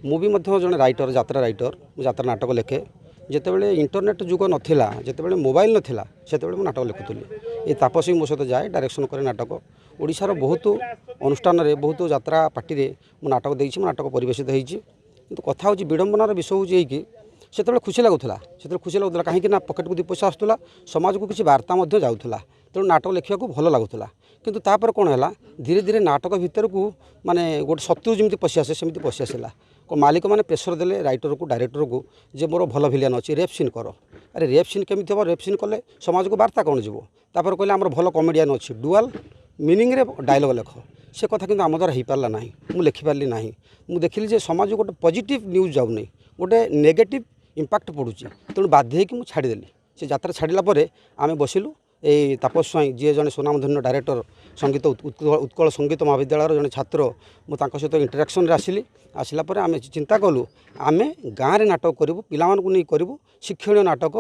ମୁଁ ବି ମଧ୍ୟ ଜଣେ ରାଇଟର, ଯାତ୍ରା ରାଇଟର। ମୁଁ ଯାତ୍ରା ନାଟକ ଲେଖେ। ଯେତେବେଳେ ଇଣ୍ଟରନେଟ୍ ଯୁଗ ନଥିଲା, ଯେତେବେଳେ ମୋବାଇଲ ନଥିଲା, ସେତେବେଳେ ମୁଁ ନାଟକ ଲେଖୁଥିଲି। ଏ ତାପସ ବି ମୋ ସହିତ ଯାଏ, ଡାଇରେକ୍ସନ୍ କରେ ନାଟକ। ଓଡ଼ିଶାର ବହୁତ ଅନୁଷ୍ଠାନରେ, ବହୁତ ଯାତ୍ରା ପାର୍ଟିରେ ମୁଁ ନାଟକ ଦେଇଛି, ମୋ ନାଟକ ପରିବେଶିତ ହେଇଛି। କିନ୍ତୁ କଥା ହେଉଛି, ବିଡ଼ମ୍ବନାର ବିଷୟ ହେଉଛି ଏଇକି, ସେତେବେଳେ ଖୁସି ଲାଗୁଥିଲା। ସେତେବେଳେ ଖୁସି ଲାଗୁଥିଲା କାହିଁକି ନା ପକେଟକୁ 2 ପଇସା ଆସୁଥିଲା, ସମାଜକୁ କିଛି ବାର୍ତ୍ତା ମଧ୍ୟ ଯାଉଥିଲା। ତେଣୁ ନାଟକ ଲେଖିବାକୁ ଭଲ ଲାଗୁଥିଲା। କିନ୍ତୁ ତାପରେ କ'ଣ ହେଲା, ଧୀରେ ଧୀରେ ନାଟକ ଭିତରକୁ ମାନେ ଗୋଟେ ଶତ୍ରୁ ଯେମିତି ପଶି ଆସେ, ସେମିତି ପଶି ଆସିଲା। ମାଲିକମାନେ ପ୍ରେସର ଦେଲେ ରାଇଟରକୁ, ଡାଇରେକ୍ଟରକୁ ଯେ ମୋର ଭଲ ଭିଲିଆନ୍ ଅଛି, ରେପ୍ ସିନ୍ କର। ଆରେ, ରେପ୍ ସିନ୍ କେମିତି ହେବ? ରେପ୍ ସିନ୍ କଲେ ସମାଜକୁ ବାର୍ତ୍ତା କ'ଣ ଯିବ? ତାପରେ କହିଲେ ଆମର ଭଲ କମେଡ଼ିଆନ୍ ଅଛି, ଡୁଆଲ୍ ମିନିଂରେ ଡାଇଲଗ୍ ଲେଖ। ସେ କଥା କିନ୍ତୁ ଆମ ଦ୍ୱାରା ହେଇପାରିଲା ନାହିଁ, ମୁଁ ଲେଖିପାରିଲି ନାହିଁ। ମୁଁ ଦେଖିଲି ଯେ ସମାଜକୁ ଗୋଟେ ପଜିଟିଭ୍ ନ୍ୟୁଜ୍ ଯାଉନି, ଗୋଟେ ନେଗେଟିଭ୍ ଇମ୍ପାକ୍ଟ ପଡ଼ୁଛି। ତେଣୁ ବାଧ୍ୟ ହେଇକି ମୁଁ ଛାଡ଼ିଦେଲି ସେ ଯାତ୍ରା। ଛାଡ଼ିଲା ପରେ ଆମେ ବସିଲୁ, ଏଇ ତାପସ ସ୍ୱାଇଁ, ଯିଏ ଜଣେ ସୁନାମଧନ୍ୟ ଡାଇରେକ୍ଟର, ସଙ୍ଗୀତ ଉତ୍କଳ ସଙ୍ଗୀତ ମହାବିଦ୍ୟାଳୟର ଜଣେ ଛାତ୍ର, ମୁଁ ତାଙ୍କ ସହିତ ଇଣ୍ଟରାକ୍ସନ୍ରେ ଆସିଲି। ଆସିଲା ପରେ ଆମେ ଚିନ୍ତା କଲୁ, ଆମେ ଗାଁରେ ନାଟକ କରିବୁ, ପିଲାମାନଙ୍କୁ ନେଇ କରିବୁ, ଶିକ୍ଷଣୀୟ ନାଟକ,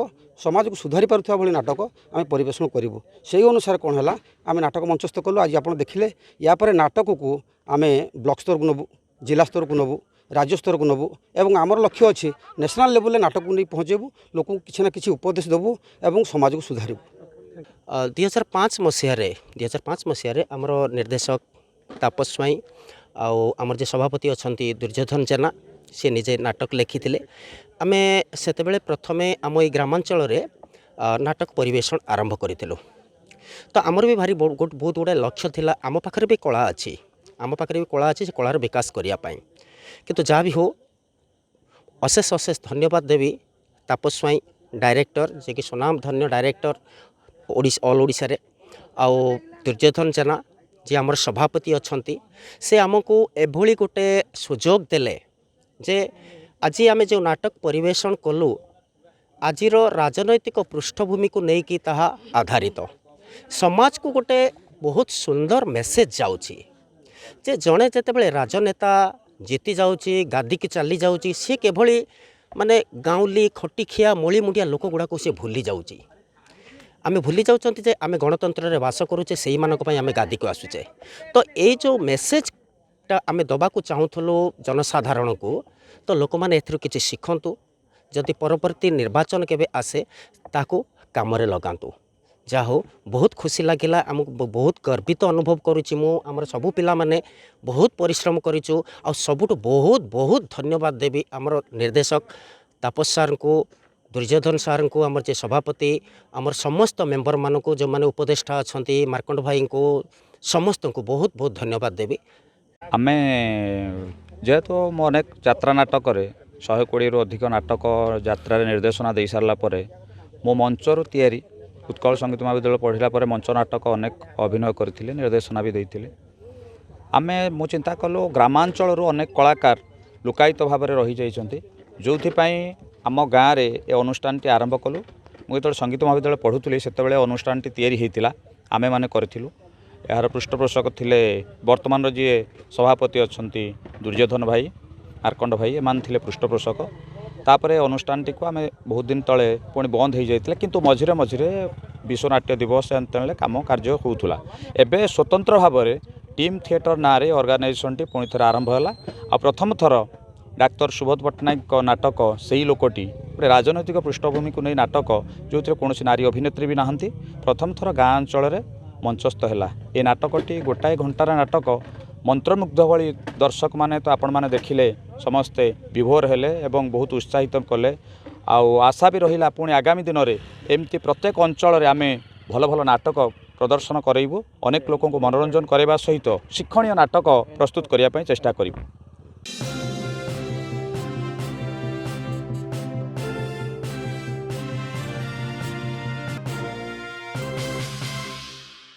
ସମାଜକୁ ସୁଧାରି ପାରୁଥିବା ଭଳି ନାଟକ ଆମେ ପରିବେଷଣ କରିବୁ। ସେଇ ଅନୁସାରେ କ'ଣ ହେଲା, ଆମେ ନାଟକ ମଞ୍ଚସ୍ଥ କଲୁ। ଆଜି ଆପଣ ଦେଖିଲେ। ୟା ପରେ ନାଟକକୁ ଆମେ ବ୍ଲକ ସ୍ତରକୁ ନେବୁ, ଜିଲ୍ଲା ସ୍ତରକୁ ନେବୁ, ରାଜ୍ୟ ସ୍ତରକୁ ନେବୁ ଏବଂ ଆମର ଲକ୍ଷ୍ୟ ଅଛି ନ୍ୟାସନାଲ୍ ଲେବୁଲ୍ରେ ନାଟକକୁ ନେଇ ପହଞ୍ଚାଇବୁ, ଲୋକଙ୍କୁ କିଛି ନା କିଛି ଉପଦେଶ ଦେବୁ ଏବଂ ସମାଜକୁ ସୁଧାରିବୁ। 2005 ମସିହାରେ, 2005 ମସିହାରେ ଆମର ନିର୍ଦ୍ଦେଶକ ତାପସ ସ୍ୱାଇଁ ଆଉ ଆମର ଯେ ସଭାପତି ଅଛନ୍ତି ଦୁର୍ଯ୍ୟୋଧନ ଜେନା, ସେ ନିଜେ ନାଟକ ଲେଖିଥିଲେ। ଆମେ ସେତେବେଳେ ପ୍ରଥମେ ଆମ ଏଇ ଗ୍ରାମାଞ୍ଚଳରେ ନାଟକ ପରିବେଷଣ ଆରମ୍ଭ କରିଥିଲୁ। ତ ଆମର ବି ଭାରି ବହୁତ ଗୁଡ଼ାଏ ଲକ୍ଷ୍ୟ ଥିଲା। ଆମ ପାଖରେ ବି କଳା ଅଛି, ଆମ ପାଖରେ ବି କଳା ଅଛି, ସେ କଳାର ବିକାଶ କରିବା ପାଇଁ। କିନ୍ତୁ ଯାହା ବି ହଉ, ଅଶେଷ ଅଶେଷ ଧନ୍ୟବାଦ ଦେବି ତାପସ ସ୍ୱାଇଁ ଡାଇରେକ୍ଟର, ଯିଏକି ସୁନାମ ଧନ୍ୟ ଡାଇରେକ୍ଟର ଓଡ଼ିଶା, ଅଲ୍ ଓଡ଼ିଶାରେ, ଆଉ ଦୁର୍ଯ୍ୟୋଧନ ଜେନା ଯିଏ ଆମର ସଭାପତି ଅଛନ୍ତି। ସେ ଆମକୁ ଏଭଳି ଗୋଟେ ସୁଯୋଗ ଦେଲେ ଯେ ଆଜି ଆମେ ଯେଉଁ ନାଟକ ପରିବେଷଣ କଲୁ, ଆଜିର ରାଜନୈତିକ ପୃଷ୍ଠଭୂମିକୁ ନେଇକି ତାହା ଆଧାରିତ। ସମାଜକୁ ଗୋଟେ ବହୁତ ସୁନ୍ଦର ମେସେଜ ଯାଉଛି ଯେ ଜଣେ ଯେତେବେଳେ ରାଜନେତା ଜିତି ଯାଉଛି, ଗାଦିକି ଚାଲି ଯାଉଛି, ସିଏ କିଭଳି ମାନେ ଗାଉଁଲି, ଖଟିଖିଆ, ମଳିମୁଣ୍ଡିଆ ଲୋକ ଗୁଡ଼ାକୁ ସିଏ ଭୁଲି ଯାଉଛି। ଆମେ ଭୁଲି ଯାଉଛନ୍ତି ଯେ ଆମେ ଗଣତନ୍ତ୍ରରେ ବାସ କରୁଛେ, ସେଇମାନଙ୍କ ପାଇଁ ଆମେ ଗାଦିକୁ ଆସୁଛେ। ତ ଏଇ ଯେଉଁ ମେସେଜଟା ଆମେ ଦେବାକୁ ଚାହୁଁଥିଲୁ ଜନସାଧାରଣଙ୍କୁ, ତ ଲୋକମାନେ ଏଥିରୁ କିଛି ଶିଖନ୍ତୁ, ଯଦି ପରବର୍ତ୍ତୀ ନିର୍ବାଚନ କେବେ ଆସେ ତାକୁ କାମରେ ଲଗାନ୍ତୁ। ଯାହା ହଉ, ବହୁତ ଖୁସି ଲାଗିଲା ଆମକୁ, ବହୁତ ଗର୍ବିତ ଅନୁଭବ କରୁଛି ମୁଁ। ଆମର ସବୁ ପିଲାମାନେ ବହୁତ ପରିଶ୍ରମ କରିଛୁ। ଆଉ ସବୁଠୁ ବହୁତ ବହୁତ ଧନ୍ୟବାଦ ଦେବି ଆମର ନିର୍ଦ୍ଦେଶକ ତାପସ ସାର୍ଙ୍କୁ, ଦୁର୍ଯ୍ୟୋଧନ ସାର୍ଙ୍କୁ, ଆମର ଯେ ସଭାପତି, ଆମର ସମସ୍ତ ମେମ୍ବରମାନଙ୍କୁ, ଯେଉଁମାନେ ଉପଦେଷ୍ଟା ଅଛନ୍ତି, ମାର୍କଣ୍ଡ ଭାଇଙ୍କୁ, ସମସ୍ତଙ୍କୁ ବହୁତ ବହୁତ ଧନ୍ୟବାଦ ଦେବି। ଆମେ ଯେହେତୁ ମୁଁ ଅନେକ ଯାତ୍ରା ନାଟକରେ, 120ରୁ ଅଧିକ ନାଟକ ଯାତ୍ରାରେ ନିର୍ଦ୍ଦେଶନା ଦେଇସାରିଲା ପରେ, ମୋ ମଞ୍ଚରୁ ତିଆରି, ଉତ୍କଳ ସଙ୍ଗୀତ ମହାବିଦ୍ୟାଳୟ ପଢ଼ିଲା ପରେ ମଞ୍ଚ ନାଟକ ଅନେକ ଅଭିନୟ କରିଥିଲି, ନିର୍ଦ୍ଦେଶନା ବି ଦେଇଥିଲି। ମୁଁ ଚିନ୍ତା କଲୁ, ଗ୍ରାମାଞ୍ଚଳରୁ ଅନେକ କଳାକାର ଲୁକାୟିତ ଭାବରେ ରହିଯାଇଛନ୍ତି, ଯେଉଁଥିପାଇଁ ଆମ ଗାଁରେ ଏ ଅନୁଷ୍ଠାନଟି ଆରମ୍ଭ କଲୁ। ମୁଁ ଯେତେବେଳେ ସଙ୍ଗୀତ ମହାବିଦ୍ୟାଳୟ ପଢ଼ୁଥିଲି, ସେତେବେଳେ ଅନୁଷ୍ଠାନଟି ତିଆରି ହେଇଥିଲା, ଆମେମାନେ କରିଥିଲୁ। ଏହାର ପୃଷ୍ଠପୋଷକ ଥିଲେ ବର୍ତ୍ତମାନର ଯିଏ ସଭାପତି ଅଛନ୍ତି ଦୁର୍ଯ୍ୟୋଧନ ଭାଇ, ମାର୍କଣ୍ଡ ଭାଇ, ଏମାନେ ଥିଲେ ପୃଷ୍ଠପୋଷକ। ତାପରେ ଅନୁଷ୍ଠାନଟିକୁ ଆମେ ବହୁତ ଦିନ ତଳେ ପୁଣି ବନ୍ଦ ହେଇଯାଇଥିଲା, କିନ୍ତୁ ମଝିରେ ମଝିରେ ବିଶ୍ୱନାଟ୍ୟ ଦିବସ ଏତେବେଳେ କାମ କାର୍ଯ୍ୟ ହେଉଥିଲା। ଏବେ ସ୍ୱତନ୍ତ୍ର ଭାବରେ ଟିମ୍ ଥିଏଟର ନାଁରେ ଅର୍ଗାନାଇଜେସନଟି ପୁଣି ଥରେ ଆରମ୍ଭ ହେଲା। ଆଉ ପ୍ରଥମ ଥର ଡାକ୍ତର ସୁବୋଧ ପଟ୍ଟନାୟକଙ୍କ ନାଟକ ସେଇ ଲୋକଟି, ଗୋଟେ ରାଜନୈତିକ ପୃଷ୍ଠଭୂମିକୁ ନେଇ ନାଟକ, ଯେଉଁଥିରେ କୌଣସି ନାରୀ ଅଭିନେତ୍ରୀ ବି ନାହାନ୍ତି, ପ୍ରଥମ ଥର ଗାଁ ଅଞ୍ଚଳରେ ମଞ୍ଚସ୍ଥ ହେଲା। ଏ ନାଟକଟି ଗୋଟାଏ ଘଣ୍ଟାର ନାଟକ, ମନ୍ତ୍ରମୁଗ୍ଧ ଭଳି ଦର୍ଶକମାନେ, ତ ଆପଣମାନେ ଦେଖିଲେ, ସମସ୍ତେ ବିଭୋର ହେଲେ ଏବଂ ବହୁତ ଉତ୍ସାହିତ କଲେ। ଆଉ ଆଶା ବି ରହିଲା, ପୁଣି ଆଗାମୀ ଦିନରେ ଏମିତି ପ୍ରତ୍ୟେକ ଅଞ୍ଚଳରେ ଆମେ ଭଲ ଭଲ ନାଟକ ପ୍ରଦର୍ଶନ କରାଇବୁ, ଅନେକ ଲୋକଙ୍କୁ ମନୋରଞ୍ଜନ କରାଇବା ସହିତ ଶିକ୍ଷଣୀୟ ନାଟକ ପ୍ରସ୍ତୁତ କରିବା ପାଇଁ ଚେଷ୍ଟା କରିବୁ।